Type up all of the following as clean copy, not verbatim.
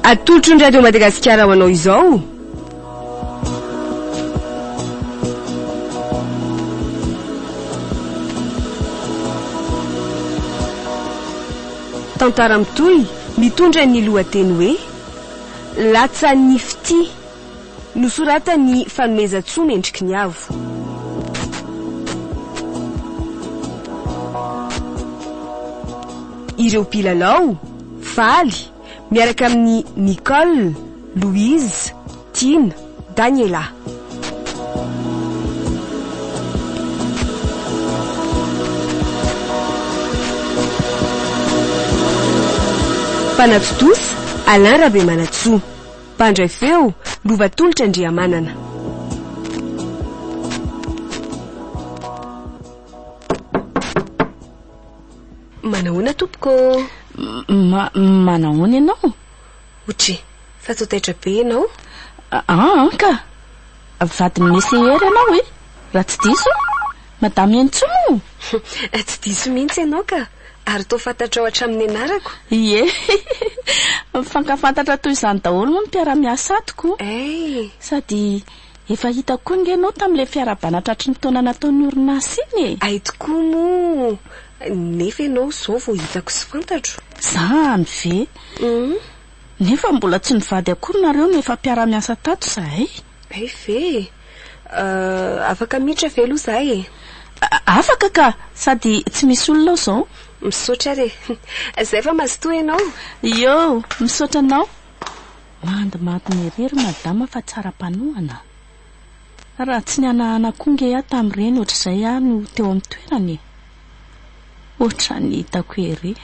Atolotry ny Radio Madagasikara ho anao izao. Tantara mitohy mitondra ny lohateny hoe Latsan'ny fitia. Nosoratan'i Fanomezantsoa Mendrikiniavo. Ireo mpilalao, Faly, miaraka amin'i Nicole, Louise, Tiana, Daniela. Mpanatontosa, Alain Rabemanantsoa. Mpandray feo, Lova Tolotra Andriamanana. Manahoana tompoko ô? Ma, manahoana ianao? Otri, fa tsy ho taitra be ianao? Aa ka! Vadin'i Monsieur Hery ianao e? Raha tsy diso? Madame Henintsoa moa? Tsy diso mihitsy ianao ka! Ary toa fantatrao hatramin'ny anarako? Ie! Mifankafantatra toy izany daholo moa ny mpiara-miasa ato ko! Ay! Sady efa hitako koa ange ianao tamin'ilay fiarahabana tratry ny taona nataon'ny orinasa iny e! Hay tokoa moa! Nefa ianao izao vao hitako sy fantatro. Izany ve? Nefa mbola tsy nivady akory nareo no efa mpiara-miasa tato izahay. Hay ve e! Afaka miditra ve aloha za e? Afaka ka! Sady tsy misy olona ao izao. Misaotra ary e! Zay fa mazotoa ianao. Iô! Misaotra anao. Mandimandina ery ry madama fa tsara mpanohana a! Raha tsy nihanahana koa nge aho tamin'ireny ohatr'izay aho no teo amin'ny toerany e! Ohatran'ny hitako ery.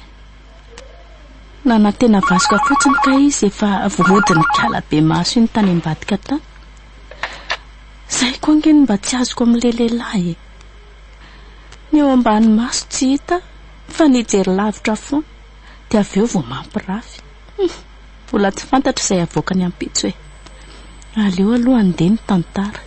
Nanantena vasoka fotsiny kay izy efa voahodin'ny kala be maso iny tany ambadika tany. Izay koa ange no mba tsy azoko amin'ilay lehilahy e. Ny eo ambany maso tsy hita fa ny hijery lavitra foana dia avy eo vao mampirafy. Hum, mbola tsy fantatro izay havoakany ampitso e. Aleo aloha handeha ny tantara.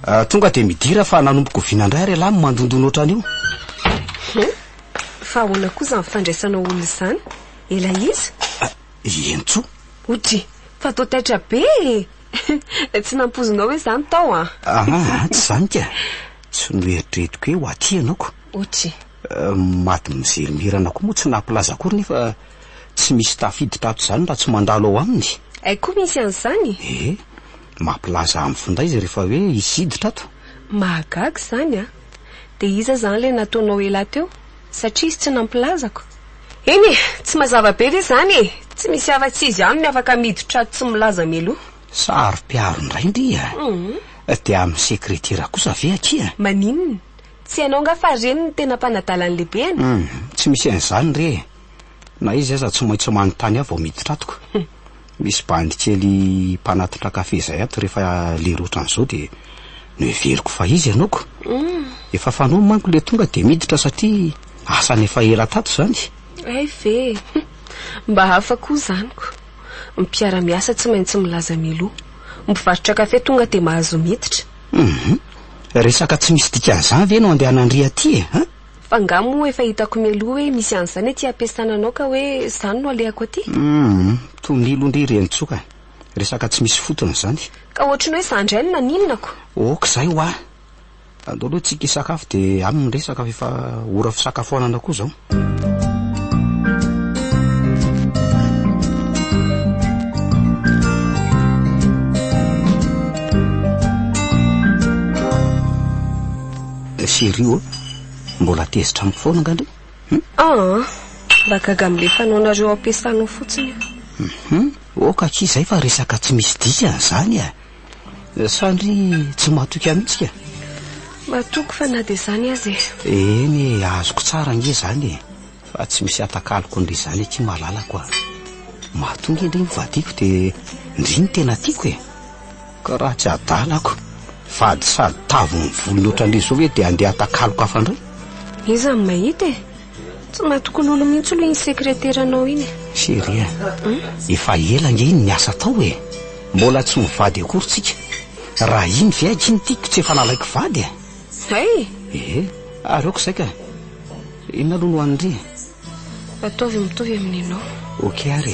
Ah, tonga dia midira fa nanomboka oviana indray ary ialahy no mandondona ohatran'io? Hum, fa ahoana koa izany fandraisanao olona izany? Ela iza? Ah, Ientsoa. Otry, fa toa taitra be e! Tsy nampoizinao hoe izany tao an? Ah, tsy izany ka. Tsy noeritreretiko hoe ho aty ianao ko. Otry. Eh, Mademoiselle Mirana koa moa tsy nampilaza akory nefa tsy misy tafiditra ato izany raha tsy mandalo ao aminy. Hay koa misy an'izany? Eh, mampilaza amin'ny finday izy rehefa hoe hisy hiditra ato. Mahagaga izany an! Dia iza izany ilay nataonao ela teo? Satria izy tsy nampilazako. Eny e! Tsy mazava be ve izany e! Tsy misy afa-tsy izy ihany no afaka miditra ato tsy milaza mialoha. Saro-piaro indray ndry a! Dia amin'ny sekretera kosa ve akia? Maninona? Tsy hainao angaha fa reny no tena mpanadala ny lehibeny? Hum, tsy misy an'izany re e! Na izy aza tsy maintsy manontany ahy vao miditra ato ko. Misy bandy kely mpanatitra kafe izay ato rehefa lera ohatran'izao dia noheveriko fa izy ianao ko. Efa fanaony manko ilay tonga dia miditra satria asany efa ela tato izany. Hay ve? Mba hafa koa izany ko. Mpiara-miasa tsy maintsy milaza mialoha. Mpivarotra kafe tonga dia mahazo miditra. Hum. Resaka tsy misy dikan'izany ve no andehanandria aty e? Hein? Fa nga moa efa hitako mialoha hoe misy an'izany aty am-piasana anao ka hoe izany no alehako aty? Humm, tonilo ndry ireny tsoka. Resaka tsy misy fotony izany. Ka ohatry ny hoe za indray no naninona ko. Ok izay hoa. Andao aloha tsika hisakafo dia any ny resaka fa efa ora fisakafoanana koa izao. Chérie ô, mbola tezitra amiko foana angaha ndry? Hum? Aa, mba gaga amin'ilay fanaonareo ao am-piasana ao fotsiny aho. Hum, ok akia izay fa resaka tsy misy dikany izany e. Sa ndry tsy matoky ahy mihitsy ka? Matoky fa na dia izany aza e. Eny e, azoko tsara ange izany e. Fa tsy misy atakaloko ndry izany akia malalako a. Matoa nge ndry nivadiako dia ndry no tena tiako e. Ka raha tsy adalako, vady sady tavy ny volony ohatran'ireny izao ve dia handeha hatakaloko hafa indray? Iza no mahita e? Tsy matoky lolo mihitsy aloha iny sekreteranao iny e. Chérie a, efa ela ange iny niasa tao e. Mbola tsy mivady akory tsika. Raha iny ve aky iny tiako tsy efa nalaiko vady e. Hay! Ee, ary aoka izay ka. Inona aloha no hanin-dry e? Ataovy mitovy amin'ny anao. Ok ary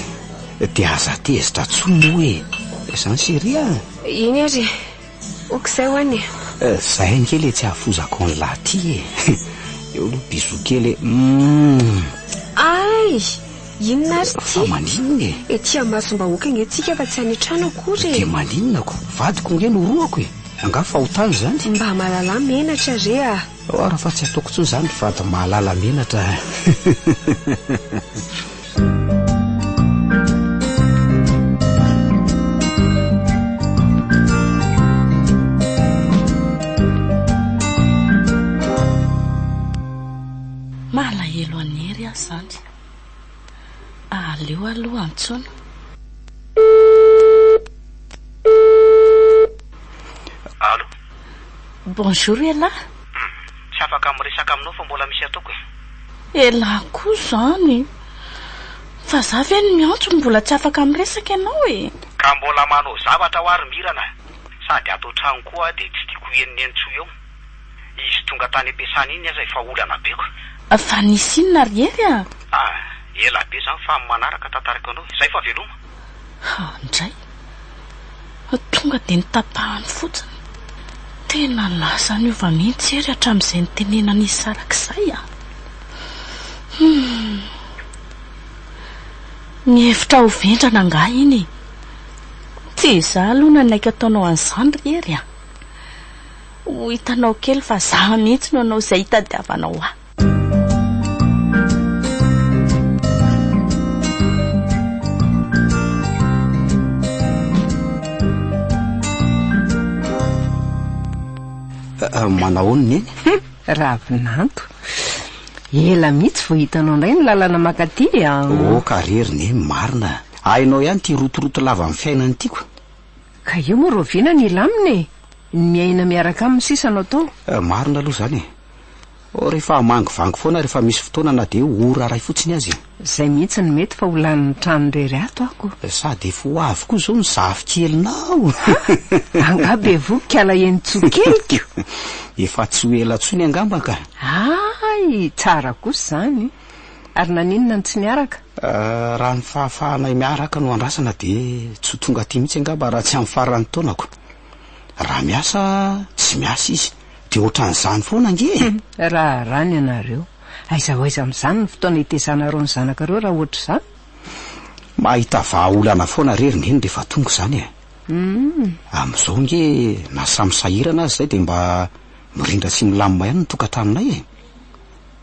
e. Dia aza tezitra intsony moa e. Izany chérie a. Eny ary e. Ok izay ho any e. Zay ange le tsy hahafozako an'lah ty e. Eo aloha bisous kely e. Humm. Ay! Inona ary ty? Fa maninona e? Ety amasom-bahoaka ange tsika fa tsy any an-trano akory e. Dia maninona ko? Vadiko ange no orohako e. Angaha fahotana izany? Mba mahalala menatra re a! Ao ary fa tsy ataoko intsony izany ry vady mahalala menatra a! Malahelo an'i Hery aho izany. Aleo aloha antsoina. Allo. Bonjour elah. Hum, tsy afaka miresaka aminao fa mbola misy ataoko e. Elah koa izany. Fa za ve no miantso no mbola tsy afaka miresaka ianao e? Ka mbola manao zavatra hoa ry Mirana a! Sady ato an-trano koa dia tsy tiako ho henon'i Entsoa eo. Izy tonga tany am-piasana iny aza efa olana be ko. Fa nisy inona ry Hery a? Ah, ela be izany fa amin'ny manaraka tantariko anao e. Zay fa veloma. Ha ndray. Tonga dia notapahany fotsiny. Tena lasa niova mihitsy Hery hatramin'izay nitenenany hisaraka izay a. Hum. Mihevitra ho vendrana angaha iny e? Tsy izaho aloha nanaiky ataonao an'izany ry Hery a. Ho hitanao kely fa izaho mihitsy no hanao izay hitadiavanao ahy. Manahoana Neny? Ravinanto. Ela mihitsy vao hitanao indray ny lalana mankaty a. Oh ka re ry Neny, marina. Hainao ihany ity rotoroto lava amin'ny fiainana ity ko. Ka io moa rahoviana ny hilamina e? Ny miaina miaraka aminy sisa no atao. Marina aloha izany e. Rehefa hamangivangy foana rehefa misy fotoana na dia ora iray fotsiny aza e. Izay mihitsy no mety fa ho lanin'ny trano irery ato aho ko. Sady efa ho avy koa izao ny zafikelinao. Ha! Angaha bevohoka alahelo-tsoa keliko? Efa tsy ho ela intsony angamba ka. Hay! Tsara kosa izany. Ary naninona no tsy niaraka? Raha ny fahafahanay miaraka no andrasana dia tsy ho tonga aty mihitsy angamba raha tsy amin'ny faran'ny taonako. Raha miasa, tsy miasa izy. Dia ohatran'izany foana ange e! Raharaha ny anareo. Aiza ho aiza amin'izany ny fotoana hitezanareo ny zanakareo raha ohatr'izany? Mahita vahaolana foana re ry Neny rehefa tonga izany e! Amin'izao ange na samy sahirana aza izay dia mba mirindra sy milamina ihany ny tokantranonay e!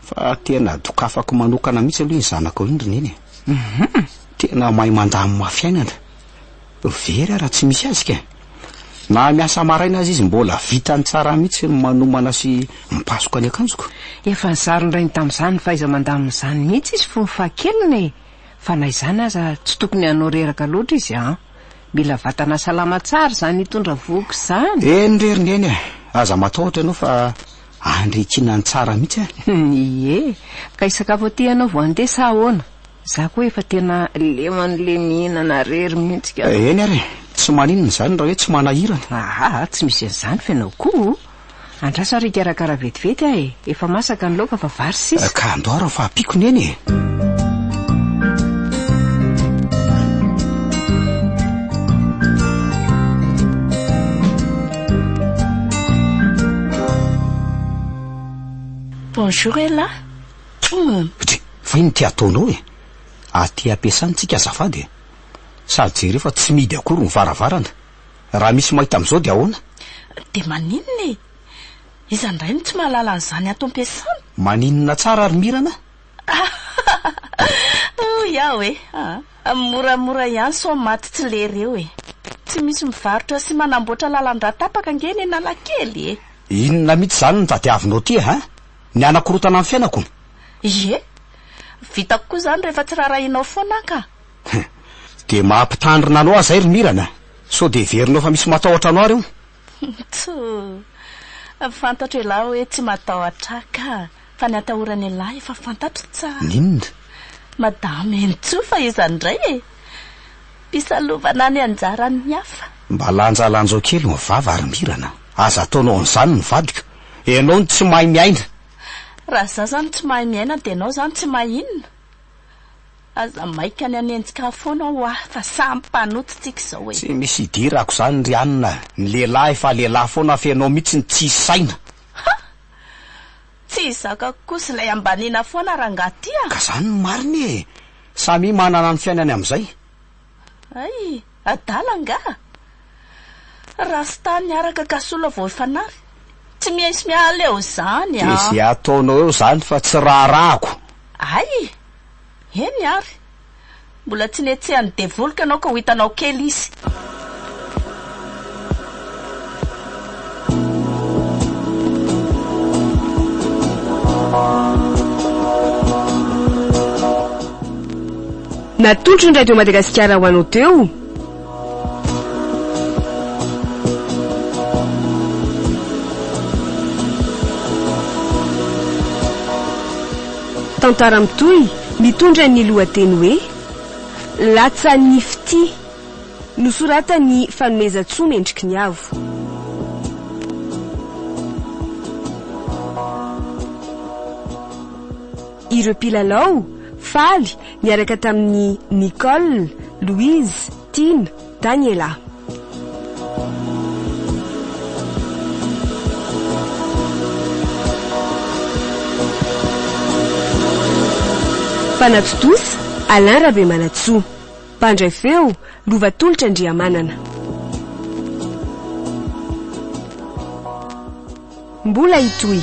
Fa tena dokafako manokana mihitsy aloha iny zanakao iny ry Neny e! Tena mahay mandamina fiainana. Very aho raha tsy misy azy ka! Na miasa maraina aza izy mbola vitany tsara mihitsy ny manomana sy mipasoka ny akanjoko. Efa nizaron-drainy tamin'izany fahaiza-mandamina izany mihitsy izy fony fahakeliny e! Fa na izany aza tsy tokony hanao reraka loatra izy an! Mila vatana salama tsara izany hitondra vohoka izany. Eny re ry Neny a! Aza matahotra ianao fa andrikinany tsara mihitsy a! Ie! Ka hisakafo aty ianao vao handeha sa ahoana? Za koa efa tena leo an'le mihinana rery mihitsy ka. Eny ary e, tsy maninona izany raha hoe tsy manahirana. Aa, tsy misy an'izany fa ianao koa o! Andraso ary hikarakara vetivety aho e, efa masaka ny laoka fa vary sisa. Ka andao ary fa ampiako neny e. Bonjour elah. Dry, fa inona ity ataonao e? Aty am-piasana tsika azafady e. Sady jereo fa tsy mihidy akory ny varavarana. Raha misy mahita amin'izao dia ahoana? Dia maninona e? Iza indray no tsy mahalala an'izany ato am-piasana? Maninona tsara ry Mirana? Hoy aho e! Moramora ihany sao maty tsy lery eo e! Tsy misy mivarotra sy manamboatra lalan-drà tapaka ange eny Analakely e! Inona mihitsy izany no tadiavinao aty e? Hein? Ny hanakorotana ny fiainako? Ie! Vitako koa izany rehefa tsy raharahianao foana aho ka! Dia mampitandrina anao aho izay ry Mirana! Sao dia heverinao fa misy matahotra anao ary eo? Tso! Fantatro ialahy hoe tsy matahotra ahy ka! Fa ny atahoran'ialahy efa fantatro tsara. N'inona? Madame Henintsoa fa iza indray e? Mpisalovana ny anjaran'ny hafa. Mba lanjalanjao kely ny vava ry Mirana. Aza ataonao an'izany ny vadiko. Ianao no tsy mahay miaina. Raha za zany tsy mahay miaina dia ianao zany tsy mahay inona? Aza maika ny hanenjika ahy foana hoa fa samy mpanota tsika izao e. Tsy misy idirako izany ry anona, ny lehilahy efa lehilahy foana fa ianao mihitsy no tsisy saina. Ha! Tsy zakako kosa ilay ambaniana foana rangahy ty a! Ka zany no marina e! Samia manana ny fiainany amin'izay. Hay! Adala angaha? Rasta niaraka ka sola vao hifanary? Tsy misy miala eo izany a! Dia izay ataonao eo izany fa tsy raharahako. Hay! Eny ary! Mbola tsy netsehan'ny devoly ka ianao ka ho hitanao kely izy. Natolotry ny Radio Madagasikara ho anao teo. Tantara mitohy mitondra ny lohateny hoe Latsan'ny fitia. Nosoratan'i Fanomezantsoa Mendrikiniavo. Ireo mpilalao, Faly, niaraka tamin'i Nicole, Louise, Tiana, Daniela. Mpanatontosa, Alain Rabemanantsoa. Mpandray feo, Lova Tolotra Andriamanana. Mbola hitohy.